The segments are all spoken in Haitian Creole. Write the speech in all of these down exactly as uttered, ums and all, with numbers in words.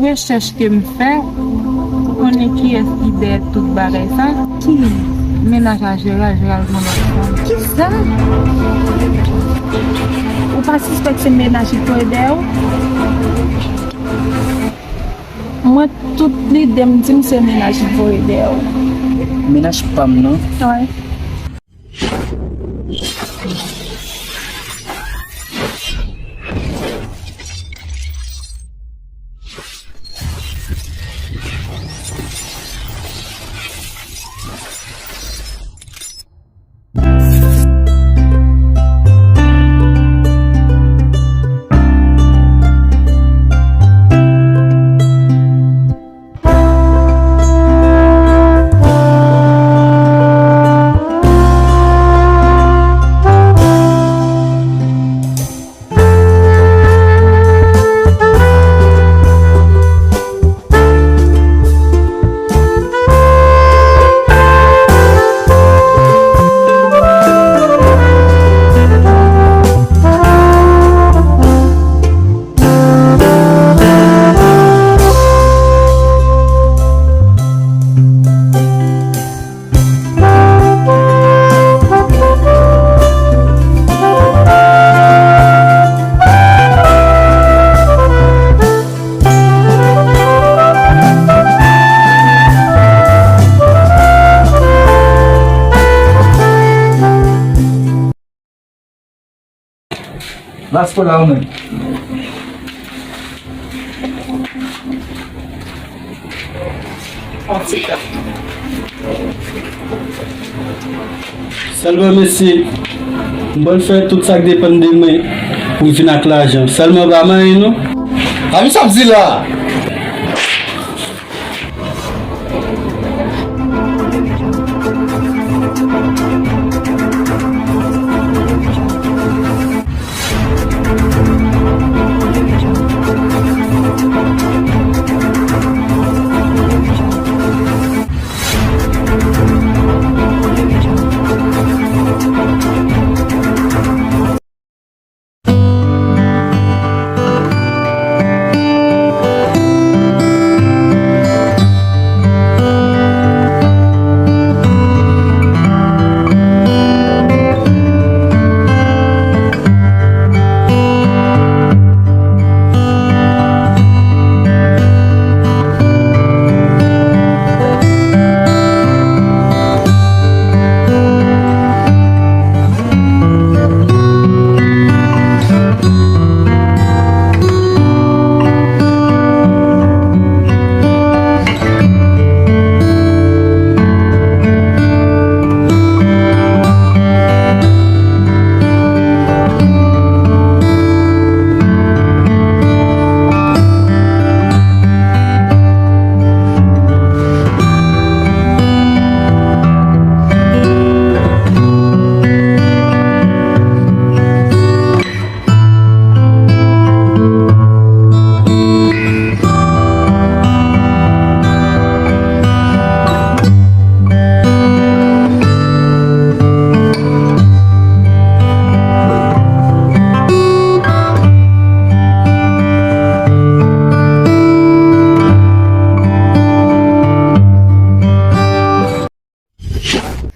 Rechèch ke m fè, ou konnen kiyès ki dèyè tout bagay sa? Ki? Mennaj a Jeral, Jeral gen lòt fanm. Kisa? Ou pa sispèk se mennaj li voye dèyè w? Mwen, tout lide m di m se mennaj li voye dèyè w. Mennaj pa m nan. Wi. Lasko la ou menm. Sèlman mesye, m pral fè tout sa k depann de mwen pou vin ak lajan. Sèlman pa manyen non. A mi sa ap di la.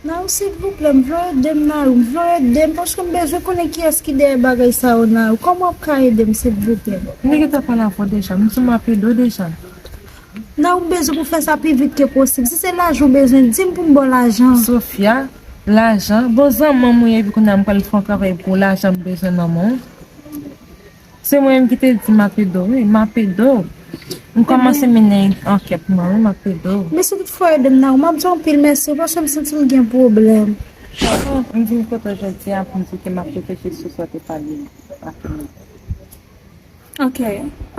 Nayou, silvouplè, m vle w ede m, Nayou, m vle w ede m, paske m bezwen konnen kiyès ki dèyè bagay sa yo, Nayou. Kòman w ap ka ede m, silvouplè? M te gentan pale avè w deja, m di w m ap ede w deja. Nayou, m bezwen pou w fè sa pi vit ke posib. Si se lajan w bezwen, di m pou m ba w lajan. Sofia, lajan? Bon, zanmanm ou ye, epi kounye a m pral fè yon travay pou lajan, m bezwen nan men w. Se mwen menm ki te di m ap ede w, wi, m ap ede w. M kòmanse mennen ankèt mwen, wi, m ap ede w. Men si toutfwa w ede m nan, m ap di w anpil mèsi, paske m santi m gen pwoblèm. M vin kote w jodi a pou m di w ke m ap reflechi sou sa w te pale a Fini. Ok,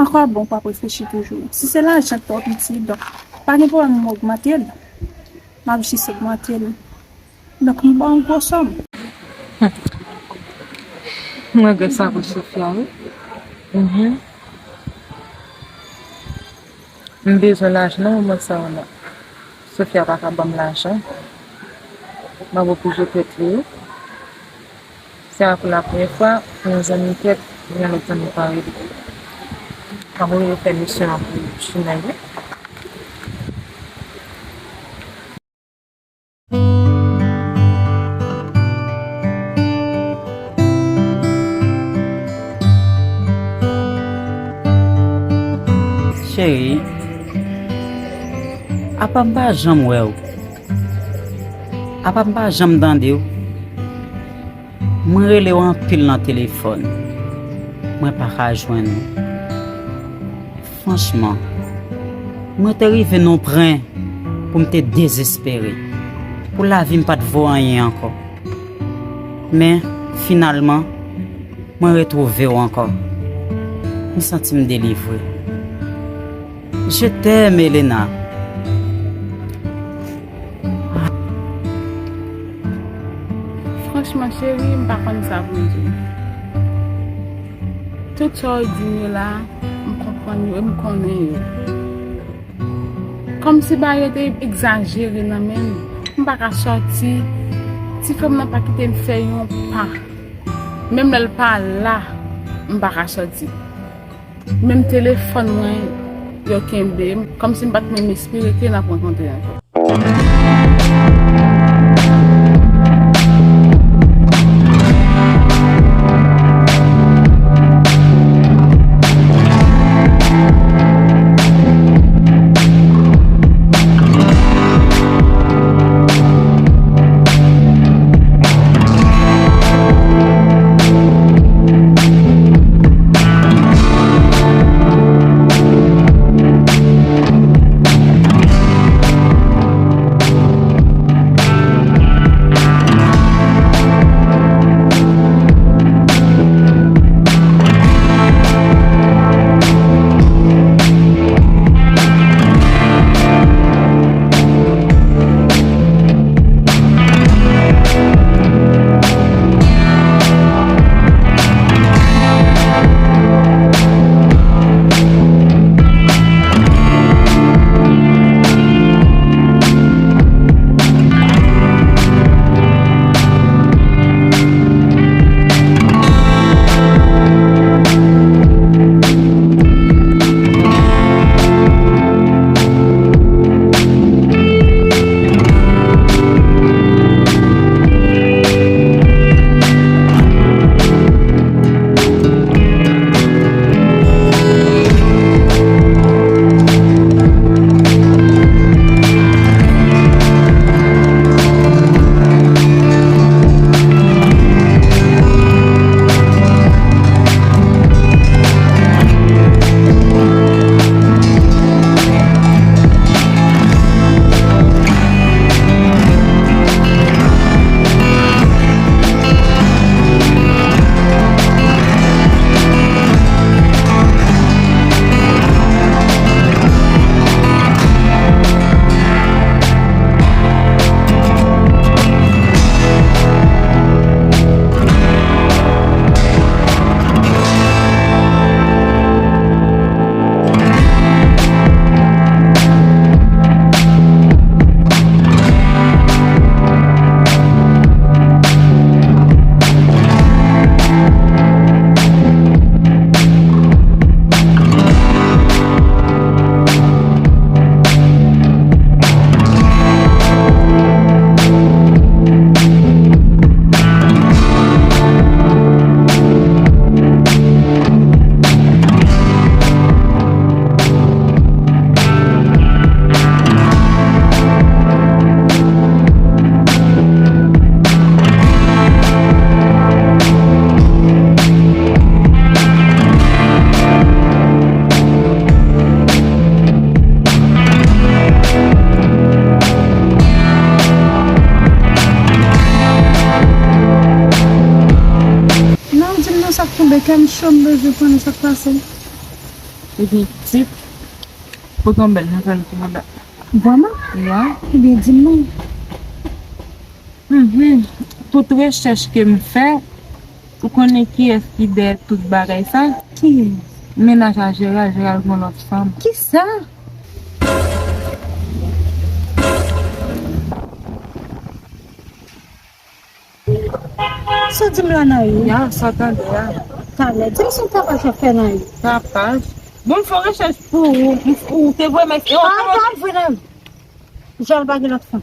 ankò bon, w ap reflechi toujou. Si se lajan k twò piti, donk, pa gen pwoblèm, m ogmante l. M ap jis ogmante l. Donk, m ba w yon gwo sòm. M regrèt sa pou Sofia, wi. Mhm. M bezwen lajan nan moman sa a la. Sofia pa ka ban m lajan. M ap oblije pèdi li, wi. Se a pou la premyè fwa, yon zanmi pèdi, yon lòt zanmi parèy li. M ap oblije fè misyon an pou li. Chanèl, wi. Cheri, apa m pa janm wè w? Apa m pa janm tande w? Mwen rele w anpil nan telefòn. Mwen pa ka jwenn ou. Franchman, mwen te rive nan yon pwen pou m te dezespere, pou lavi m pa t vo anyen ankò. Men, finalman, mwen retwouve w ankò. Mwen santi m delivre. Je t'aime, Elena. Franchman, cheri, m pa konn sa pou m di w. Tout sa w di m yo la, m konprann yo e m konnen yo. Kòmsi bagay yo te egzajere nan men m. M pa ka sòti. Ti frè m nan pa kite m fè yon pa. Menm lè l pa la, m pa ka sòti. Menm telefòn mwen, yo kenbe m, kòmsi m pa t menm espere ke n ap rankontre ankò. Non, di m non sa k tonbe, kè m cho, m bezwen konnen sa k pase. Ebyen, pitit, poto yon bèl nouvèl pou ou la. Vrèman? Wi. Ebyen, di m non. Mhm. Tout rechèch ke m fè, ou konnen kiyès ki dèyè tout bagay sa? Kiyès? Mennaj a Jera, Jera gen yon lòt fanm. Kisa? Sa w di m la, Naï? Ya, sa w tande a. Talè, di m se yon tapaj w ap fè, Naï. Tapaj? Bon, m fè yon rechèch pou ou. M, ou te voye m yon... Ah, pa vre, non. Jal pa gen lòt fanm.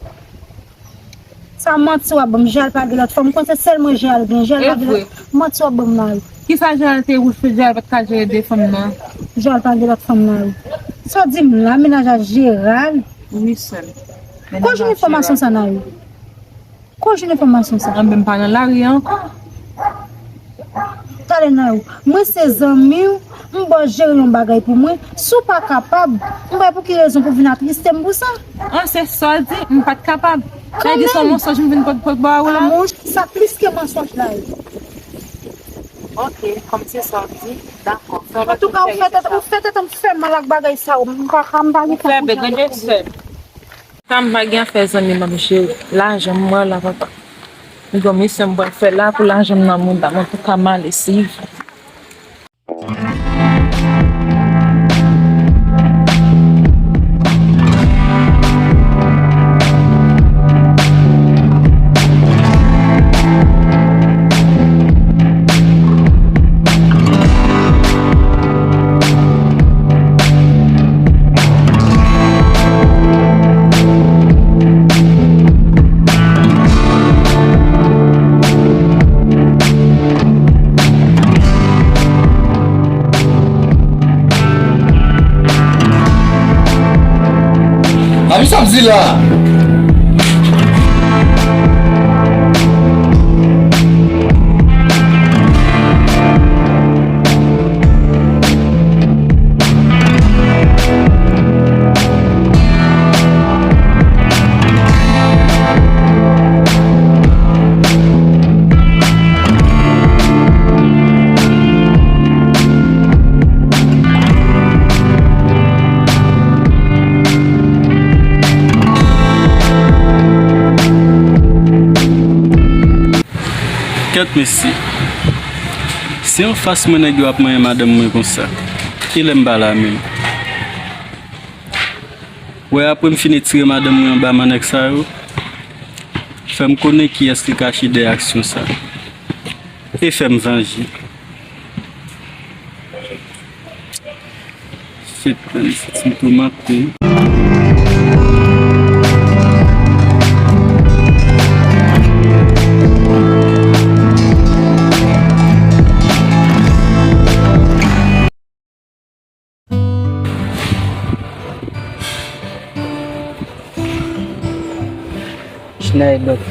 Sa manti w ap ban m, Jal pa gen lòt fanm. M konn se sèl mwen Jal gen. Jal pa gen lòt. Manti w ap ban m la wi. Kisa Jal te wouch pou Jal pa t ka jere de fanm nan? Jal pa gen lòt fanm la wi. Sa w di m la, mennaj a Jeral? Wi, sè m. Kote w jwenn enfòmasyon sa la wi? Kote w jwenn enfòmasyon sa? Anben, m pa nan lari a ankò. Talè nan ou. Mwen se zanmi w, m ba w jere yon bagay pou mwen. Si w pa kapab, m pa wè pou ki rezon pou w vin atriste m pou sa. An, se sa w di, m pa t kapab. Sa vle di se yon mansonj m vin pot, pot ba ou la? Amouch, sa plis ke mansonj la ye. Ok, kòm se sa w di, dakò. Antouka, ou fè tèt, ou fè tèt an fè mal ak bagay sa yo. M pa ka, m pa gen tan pou sa. Ou fè bèk, gade sè. Sa m pa gen afè zanmi m ap jere. Lajan m mwen la, papa. M gon misyon m pral fè la pou lajan m nan mouda m. Antouka, m ale swiv. Abi sa ap di la. Kèt mesye. Se anfas mwen nèg yo ap manyen madanm mwen konsa. E lè m pa la menm. Wè apre m fin etire madanm mwen anba man nèg sa yo. Fè m konnen kiyès ki kache dèyè aksyon sa. E fè m vanje. Shit, man, sa ti toumante. Chinay, donk,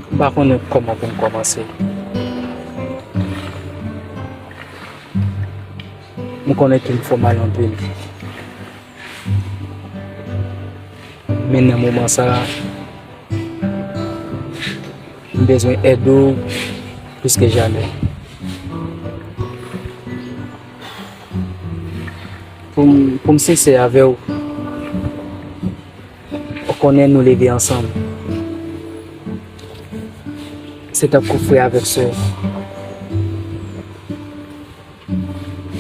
m pa konnen kòman pou m kòmanse. M konnen ke m fè w mal anpil. Men nan moman sa a, m bezwen èd ou plis ke jamè. Pou m, pou m sensè avè w, ou konnen nou leve ansanm. Se tankou frè avèk sè.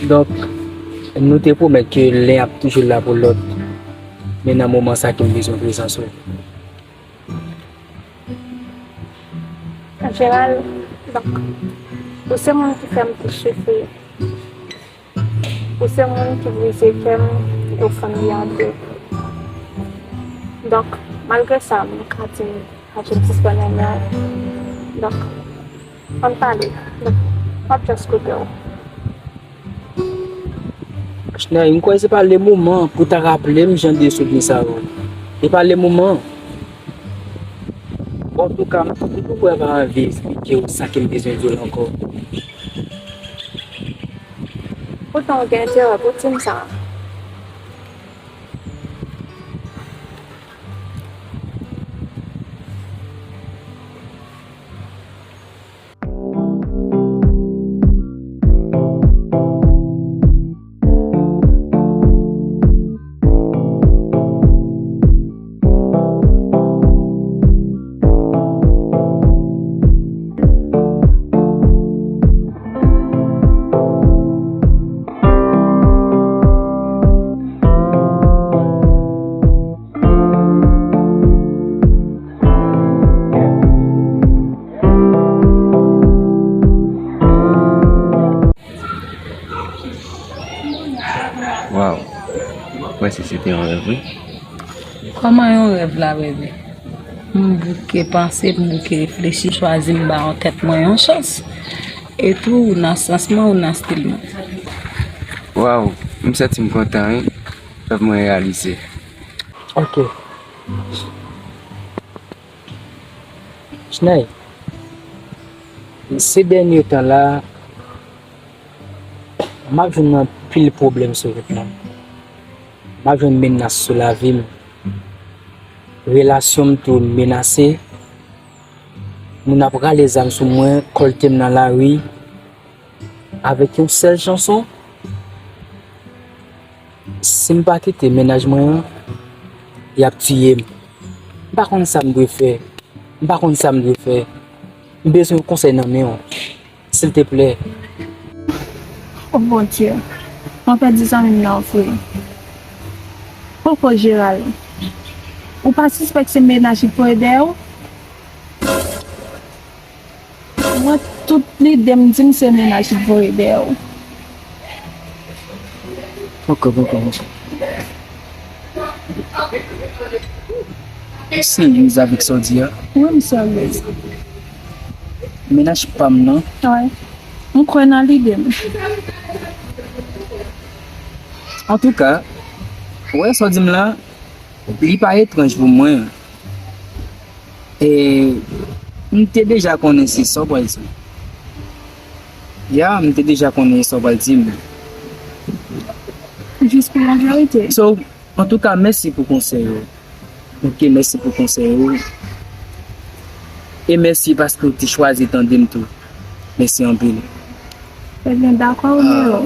Donk, nou te pwomèt ke len ap toujou la pou lòt. Men nan moman sa ke m bezwen prezans ou. Jeral, donk, ou se moun ki fè m plis soufri. Ou se moun ki brize kè m, ki te fann li an de. Donk, malgre sa, m ka di m pa janm sispann renmen w. Donk, ann pale. Donk, m ap just koute w. Chnay, m kwè se pa le moman pou ta raple m jan de souvni sa yo. E pa le moman. Antouka, m poko pa anvi eksplike w sa ke m bezwen di w la ankò. Poutan w gen enterè pou di m sa. Mwen si se te yon rèv, wi. Kòman yon rèv la, bebe? M bouke panse, m bouke reflechi, chwazi m ba yon tèt mwen yon chans. E tou, ou nan sans mwen, ou nan stil mwen. Waw, m santi m kontan, wi. Rèv mwen reyalize. Ok. Chnèy, se dènye tan la, m ap jwenn anpil pwoblèm sou wout la. M ap jwenn menas sou lavi m. Relasyon m tou menase. Moun ap rale zam sou mwen, kòlte m nan lari. Avèk yon sèl chanson, si m pa kite mennaj mwen an, y ap tiye m. M pa konn sa m dwe fè. M pa konn sa m dwe fè. M bezwen yon konsèy nan men w, silteplè. O Bondye, mwen pèdi zanmi m nan vre. Poko Jeral, ou pa sispèk se mennaj li voye dèyè w? Mwen, tout lide m di m se mennaj li voye dèyè w. Poko, poko, poko. Ou serye avèk sa w di a? Wi, m serye. Mennaj pa m nan. Wi. M kwè nan lide m. Antouka, ou wè sa w di m la, li pa etranj pou mwen. E m te deja konnen se sa w pral di m. Ya, m te deja konnen se sa w pral di m. Jis pou laverite. So, antouka, mèsi pou konsèy ou. Ok, mèsi pou konsèy ou. E mèsi paske w te chwazi tande m tou. Mèsi anpil. Ebyen, dakò, Romero.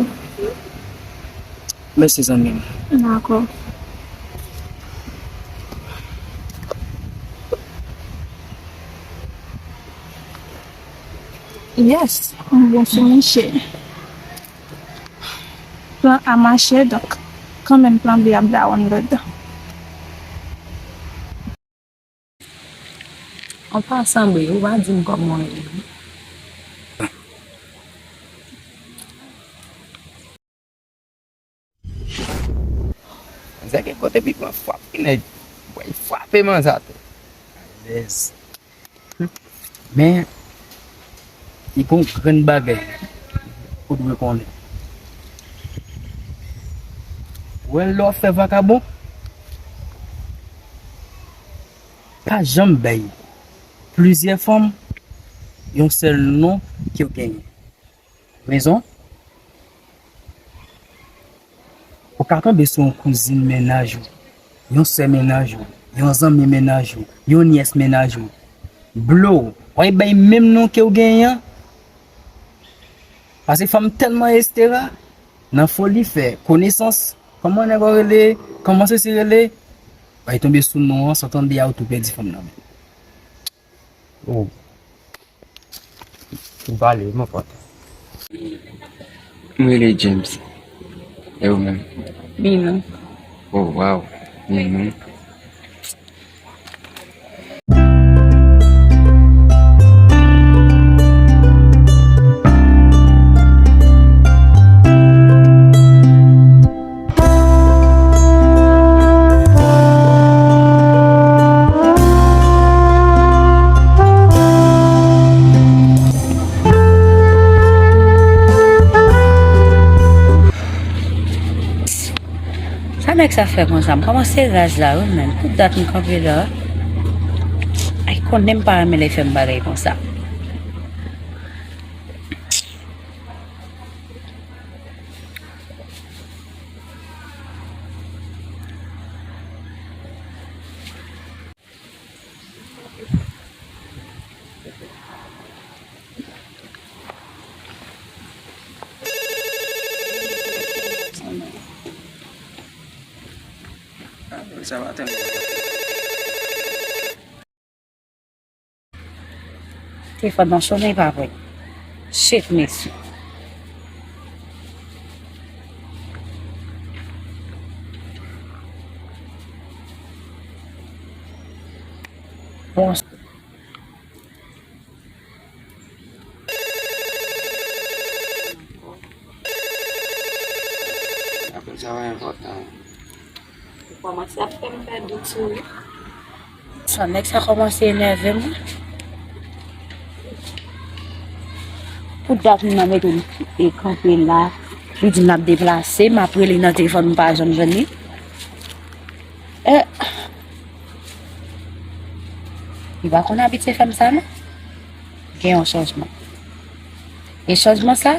Mèsi, zanmi m. Dakò. Yes, m bon sou mouche. Plan A mache, donk, kanmenm plan B ap dawonlod. An pasan, bri, ou pa di m kòman w ye. Manzè gen kote pi pran frap, wi, nèg. Bwè, frape manzè atè. Alèz. Men, li gon grenn bagay ou dwe konnen. Ou wè lè w ap fè vakabon, pa janm bay plizyè fanm yon sèl non ke w genyen. Rezon? Ou ka tonbe sou yon kouzin mennaj ou, yon sè mennaj ou, yon zanmi mennaj ou, yon nyès mennaj ou. Blow, w ap bay menm non ke w genyen an. Paske fanm tèlman estera, nan foli fè konesans, kòman nèg ou rele, kòman sesi rele, w ap tonbe sou non an, san tande a ou tou pèdi fanm nan men. Oh. M pale, mon pote. M rele James. E ou menm? Mina. Oh, wow. Mina. Sa nèg sa fè konsa? M kòmanse raz la, wi, menn. Tout dat m kanpe la. Ay, konnen m pa renmen lè fè m bagay konsa. Sa va tèlman. Telefòn nan sonnen, pa vre. Shit, mesye. Bon. Apèl sa va enpòtan. Ou kòmanse ap fè m pèdi ti wi. Sa nèg sa kòmanse enève m. Pou dat moun nan mete m e kanpe la. Li di m l ap deplase, m ap rele nan telefòn m pa janm jwenn li. Eh. Li pa konn abitye fè m sa non. Gen yon chanjman. E chanjman sa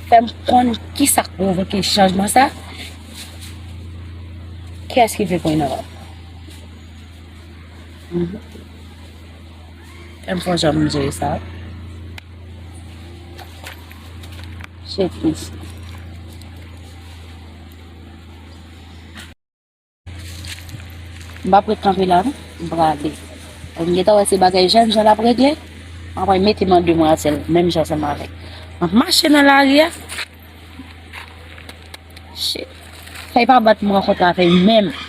fè m konn ki sa k pwovoke chanjman sa. Kiyès ki vle pran nan ròl? Mhm. Fè m fè yon jan m jere sa. Chèf isi. M p ap ret kanpe la non. M prale. M gentan wè se bagay jèn jan l ap regle. M ap mete m an demwazèl, menm jan ansanm avèk. M ap mache nan lari a. Shit. Fè pa bat m rankontre avè l menm.